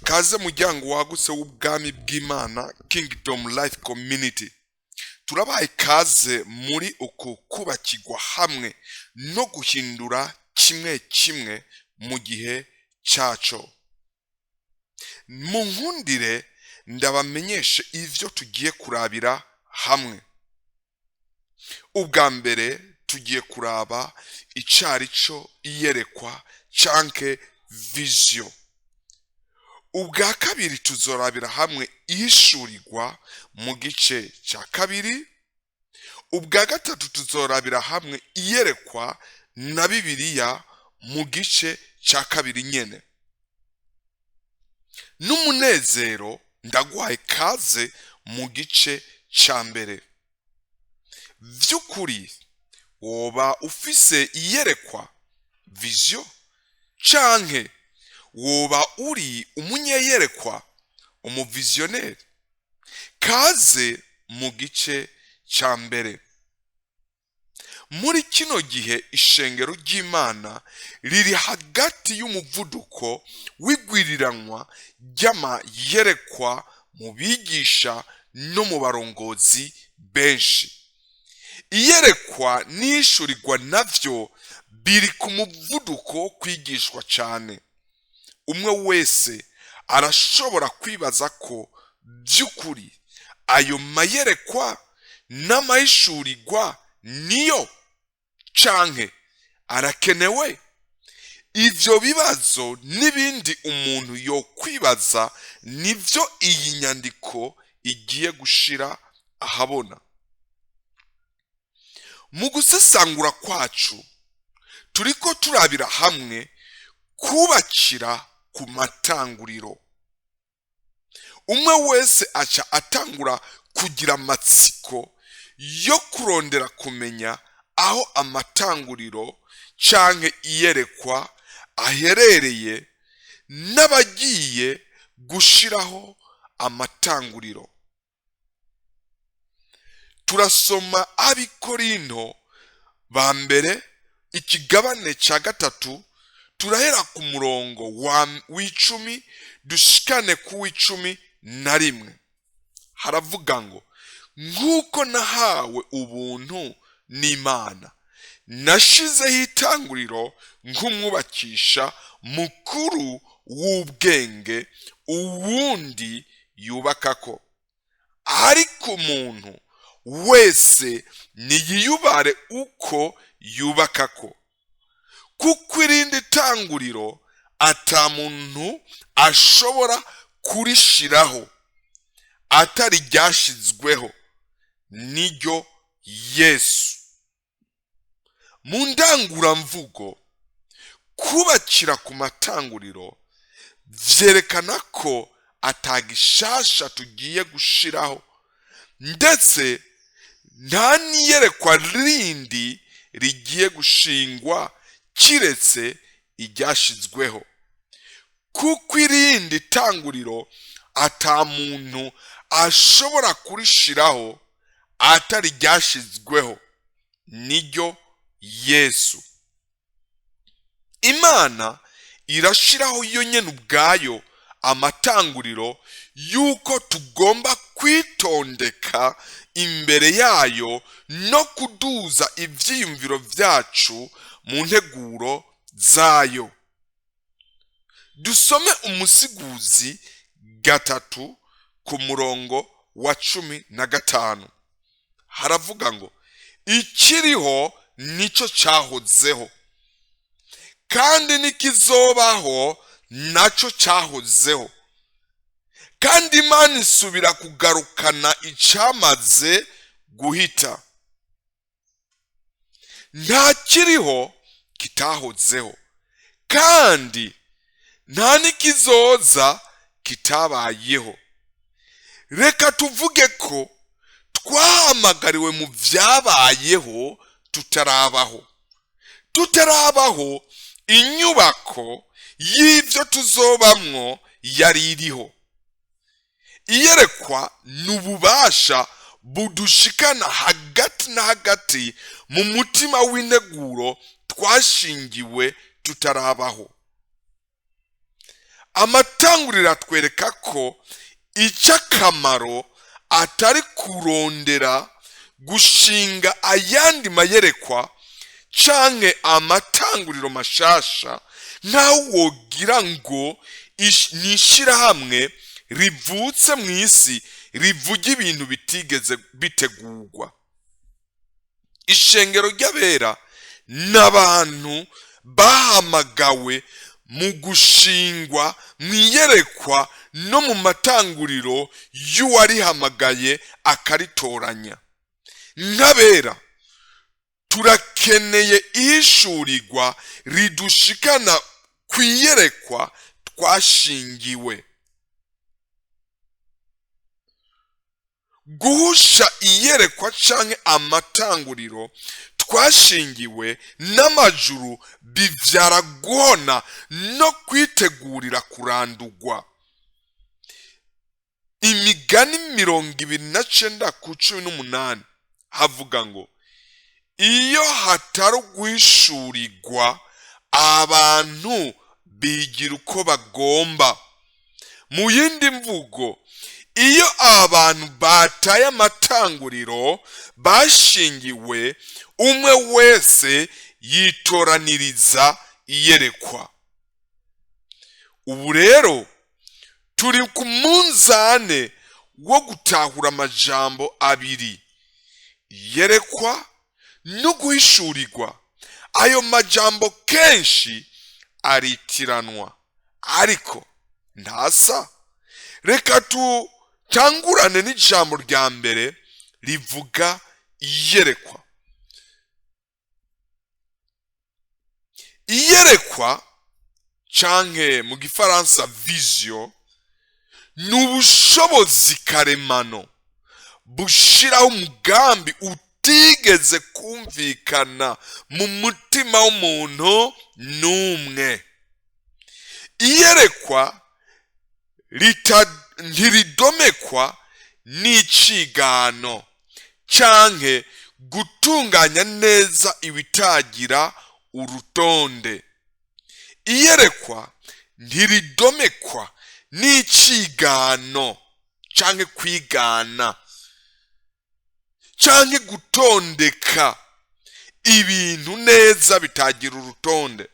Kaze muryango wagutse w'ubwami bw'Imana, Kingdom Life Community. Turabaye kaze muri uku kubakirwa hamwe no guhindura kimwe kimwe mu gihe cyaco. Mu nkundire ndabamenyeshe ivyo tugiye kurabira hamwe. Ubwa mbere tugiye kuraba icarico iyerekwa canke vision. Ubwa kabiri tuzorabira hamwe ihishurirwa mu gice cya kabiri. Ubwa gatatu tuzorabira hamwe iyerekwa na Bibiliya mu gice cya kabiri nyene. N'umunezero ndaguhaye kaze mu gice ca mbere. Vy'ukuri woba ufise iyerekwa, vision, canke woba uri umunyeyerekwa, umuvizioneri? Kaze mu gice ca mbere. Muri kino gihe ishengero ry'Imana riri hagati y'umuvuduko w'igwiriranwa ry'amayerekwa mu bigisha no mu barongozi benshi. Iyerekwa n'ishurirwa navyo biri ku muvuduko wo kwigishwa cane. Umwe wese arashobora kwibaza ko by'ukuri ayo mayerekwa n'amahishurirwa niyo canke arakenewe. Ivyo bibazo n'ibindi umuntu yokwibaza nivyo iyi nyandiko igiye gushira ahabona. Mu gusesangura kwacu turiko turabira hamwe kubakira ku matanguriro. Umwe wese aca atangura kugira amatsiko yo kurondera kumenya aho amatanguriro canke iyerekwa aherereye n'abagiye gushiraho amatanguriro. Turasoma Abikorinto ba mbere ikigabane ca gatatu, turahera ku murongo w'icumi dushikane ku w'11. Haravuga ngo: "Nk'uko nahawe ubuntu n'Imana, nashizeho itanguriro nk'umwubakisha mukuru w'ubwenge, uwundi yubakako. Ariko umuntu wese niyiyubare uko yubakako, kuko irindi tanguriro ata muntu ashobora kurishiraho atari ryashizweho, niryo Yesu." Mu ndanguramvugo, kubakira ku matanguriro vyerekana ko atagishasha tugiye gushiraho, ndetse nta n'iyerekwa rindi rigiye gushingwa kiretse iryashizweho, kuko irindi tanguriro ata muntu ashobora kurishiraho atari ryashizweho, niryo Yesu. Imana irashiraho yo nyene ubwayo amatanguriro y'uko tugomba kwitondeka imbere yayo no kuduza ivyiyumviro vyacu mu nteguro zayo. Dusome Umusiguzi 3 ku murongo wa 15. Haravuga ngo: "Ikiriho nico cyahozeho, kandi n'ikizobaho naco cyahozeho, kandi Imana isubira kugarukana icyamaze guhita." Nta kiriho kitahozeho, kandi nta n'ikizoza kitabayeho. Reka tuvuge ko twahamagariwe mu byabayeho tutarabaho. Tutarabaho, inyubako y'ibyo tuzobamwo yari iriho. Iyerekwa ni ububasha budushikana hagati na hagati mu mutima w'integuro twashingiwe tutarabaho. Amatanguriro atwereka ko icy'akamaro atari kurondera gushinga ayandi mayerekwa canke amatanguriro mashasha, nkaho wogira ngo ni ishirahamwe rivutse mu isi rivuga ibintu bitigeze bitegurwa. Ishengero ry'abera n'abantu bahamagawe mu gushingwa mu iyerekwa no mu matanguriro y'uwarihamagaye akaritoranya. Nk'abera turakeneye ihishurirwa ridushikana ku iyerekwa twashingiwe. Guhusha iyerekwa canke amatanguriro twashingiwe n'amajuru bivyara guhona no kwitegurira kurandurwa. Imigani 29:18 havuga ngo iyo hatari uguhishurirwa abantu bigira uko bagomba. Mu yindi mvugo, iyo abantu bataye amatanguriro bashingiwe, umwe wese yitoraniriza iyerekwa. Ubu rero turi ku munzane wo gutahura amajambo abiri, iyerekwa no guhishurirwa. Ayo majambo kenshi aritiranwa, ariko ntasa. Reka tutangurane n'ijambo rya mbere rivuga iyerekwa. Iyerekwa canke mu gifaransa vision ni ubushobozi karemano bushiraho umugambi utigeze kumvikana mu mutima w'umuntu n'umwe. Iyerekwa ntiridomekwa n'icigano canke gutunganya neza ibitagira urutonde. Iyerekwa ntiridomekwa n'icigano canke kwigana canke gutondeka ibintu neza bitagira urutonde.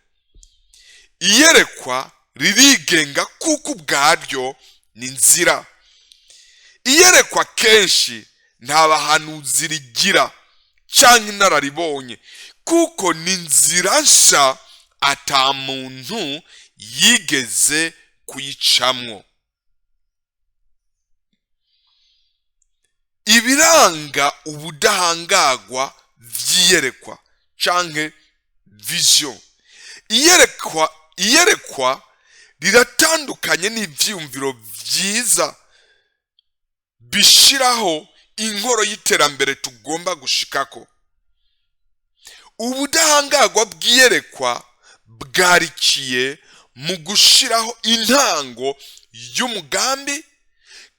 Iyerekwa ririgenga kuko ubwaryo ni nzira. Iyerekwa kenshi nta bahanuzi rigira canke inararibonye, kuko ni nzira nsha ata muntu yigeze kuyicamwo. Ibiranga ubudahangagwa vy'iyerekwa canke vision. Iyerekwa riratandukanye n'ivyiyumviro vyiza bishiraho inkoro y'iterambere tugomba gushikako. Ubudahangagwa bw'iyerekwa bwarikiye mu gushiraho intango y'umugambi,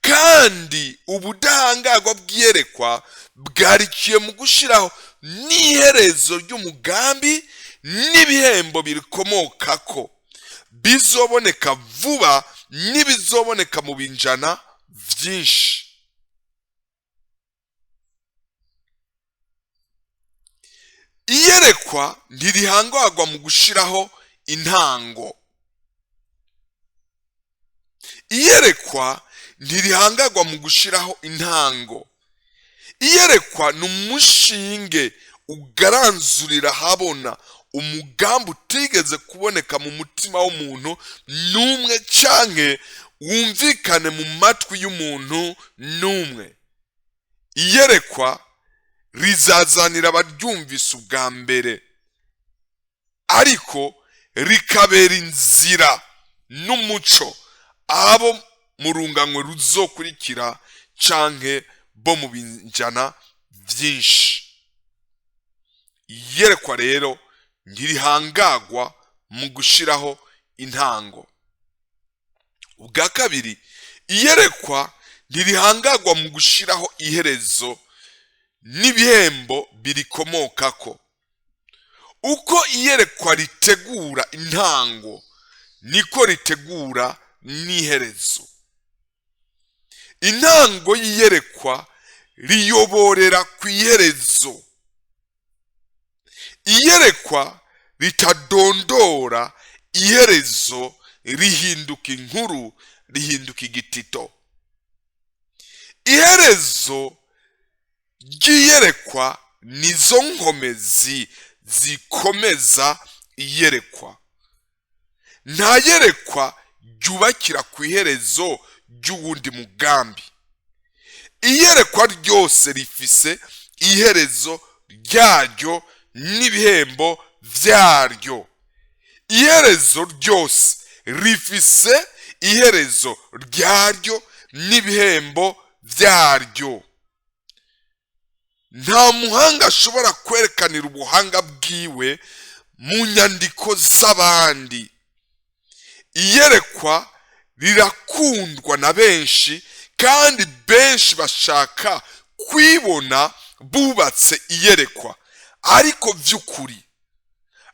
kandi ubudahangagwa bw'iyerekwa bwarikiye mu gushiraho n'iherezo ry'umugambi n'ibihembo birikomokako bizoboneka vuba n'ibizoboneka mu binjana vyinshi. Iyerekwa ntirihangagwa mu gushiraho intango. Iyerekwa ntirihangagwa mu gushiraho intango. Iyerekwa ni umushinge ugaranzurira habona umugambi utigeze kuboneka mu mutima w'umuntu n'umwe canke wumvikane mu matwi y'umuntu n'umwe. Iyerekwa rizazanira abaryumvise ubwa mbere, ariko rikabera inzira n'umuco abo mu rungano ruzokurikira canke bo mu binjana vyinshi. Iyerekwa rero ntirihangagwa mu gushiraho intango. Ubwa kabiri, iyerekwa ntirihangagwa mu gushiraho iherezo n'ibihembo birikomokako. Uko iyerekwa ritegura intango niko ritegura n'iherezo. Intango y'iyerekwa riyoborera ku iherezo. Iyerekwa ritadondora iherezo rihinduka inkuru, rihinduka igitito. Iherezo ry'iyerekwa nizo nkomezi zikomeza iyerekwa. Nta yerekwa ryubakira ku iherezo ry'uwundi mugambi. Iyerekwa ryose rifise iherezo ryaryo n'ibihembo vyaryo. Iherezo ryose rifise iherezo ryaryo n'ibihembo vyaryo. Nta muhanga ashobora kwerekanira ubuhanga bwiwe mu nyandiko z'abandi. Iyerekwa rirakundwa na benshi, kandi benshi bashaka kwibona bubatse iyerekwa, ariko vy'ukuri,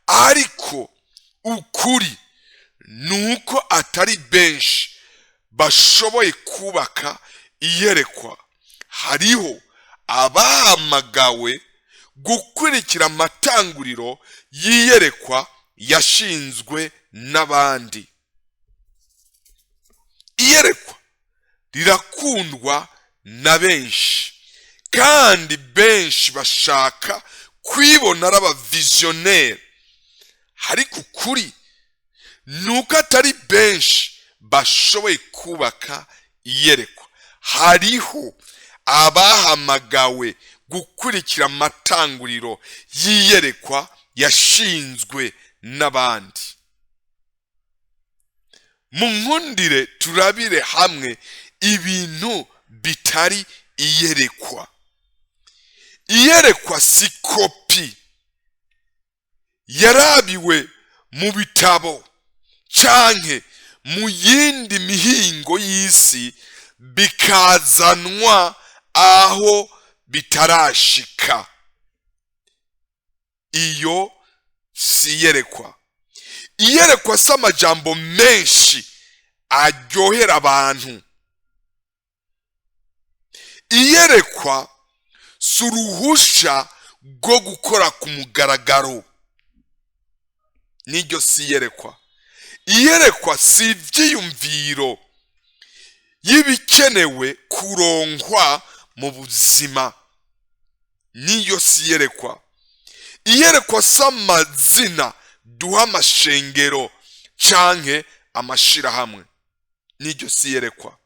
ariko ukuri nuko atari benshi bashoboye kubaka iyerekwa. Hariho abahamagawe gukurikira amatanguriro y'iyerekwa yashinzwe n'abandi. Iyerekwa rirakundwa na benshi, kandi benshi bashaka kwibona ari abavizionnaire, ariko ukuri nuko atari benshi bashoboye kubaka iyerekwa. Hariho abahamagawe gukurikira amatanguriro y'iyerekwa yashinzwe n'abandi. Mu nkundire turabire hamwe ibintu bitari iyerekwa. Iyerekwa si kopi yarabiwe mu bitabo canke mu yindi mihingo y'isi bikazanwa aho bitarashika. Iyo si iyerekwa. Iyerekwa si amajambo menshi aryohera abantu. Iyerekwa si uruhusha rwo gukora ku mugaragaro. Niryo si iyerekwa. Iyerekwa si ivyiyumviro y'ibikenewe kuronkwa mu buzima. Niyo si iyerekwa. Iyerekwa si amazina duha amashengero canke amashirahamwe. Niryo si iyerekwa.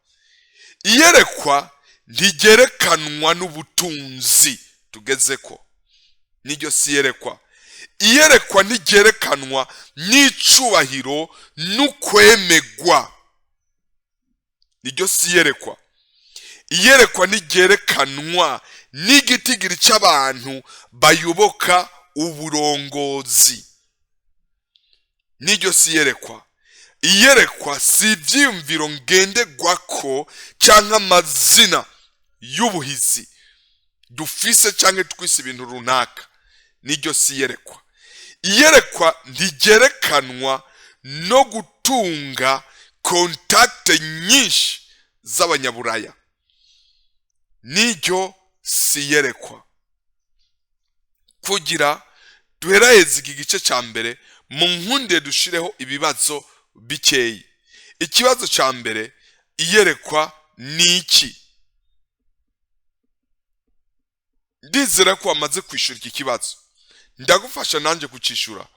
Iyerekwa ntigerekanwa n'ubutunzi tugezeko. Niryo si iyerekwa. Iyerekwa ntigerekanwa n'icubahiro n'ukwemegwa. Niryo si iyerekwa. Iyerekwa ntigerekanwa n'igitigiri c'abantu bayoboka uburongozi. Niryo si iyerekwa. Iyerekwa si ivyiyumviro ngenderwako canke amazina y'ubuhizi dufise canke twise ibintu runaka. Niryo si iyerekwa. Iyerekwa ntigerekanwa no gutunga contacts nyinshi z'abanyaburaya. Niryo si iyerekwa. Kugira duheraheze iki gice ca mbere, mu nkunde dushireho ibibazo bikeyi. Ikibazo ca mbere: iyerekwa ni iki? Ndizera ko wamaze kwishura iki kibazo. Ndagufasha nanjye kucishura.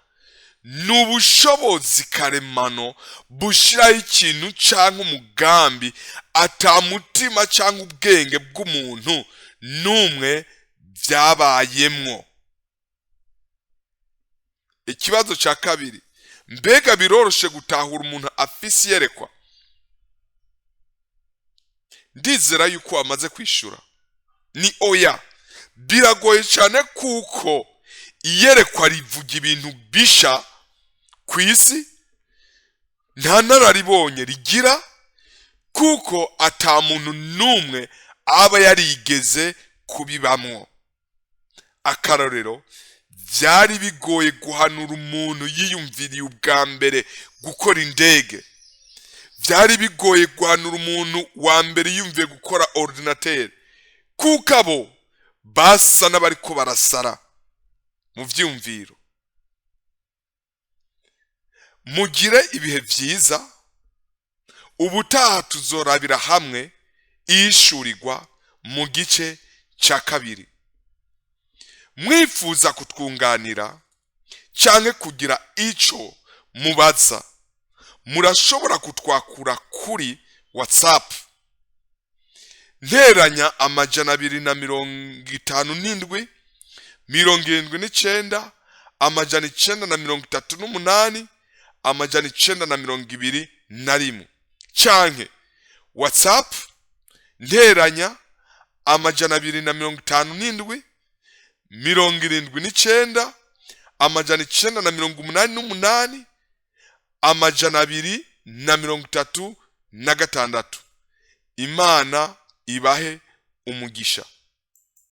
Ni ubushobozi karemano bushiraho ikintu canke umugambi ata mutima canke ubwenge bw'umuntu n'umwe vyabayemwo. Ikibazo ca kabiri: mbega biroroshe gutahura umuntu afise iyerekwa? Ndizera yuko wamaze kwishura. Ni oya, biragoye cyane, kuko iyerekwa rivuga ibintu bisha ku isi nta nararibonye rigira, kuko ata muntu n'umwe aba yarigeze kubibamwo. Akarorero, byari bigoye guhanura umuntu yiyumviriye ubwa mbere gukora indege. Byari bigoye guhanura umuntu wa mbere yumviye gukora ordinateur, kuko abo basa n'abariko barasara mu vyiyumviro. Mugire ibihe vyiza. Ubutaha tuzorabira hamwe ihishurirwa mu gice cya kabiri. Mwifuza kutwunganira canke kugira ico mubaza, murashobora kutwakura kuri WhatsApp +257 79 938 921, canke WhatsApp +257 79 988 236. Imana ibahe umugisha.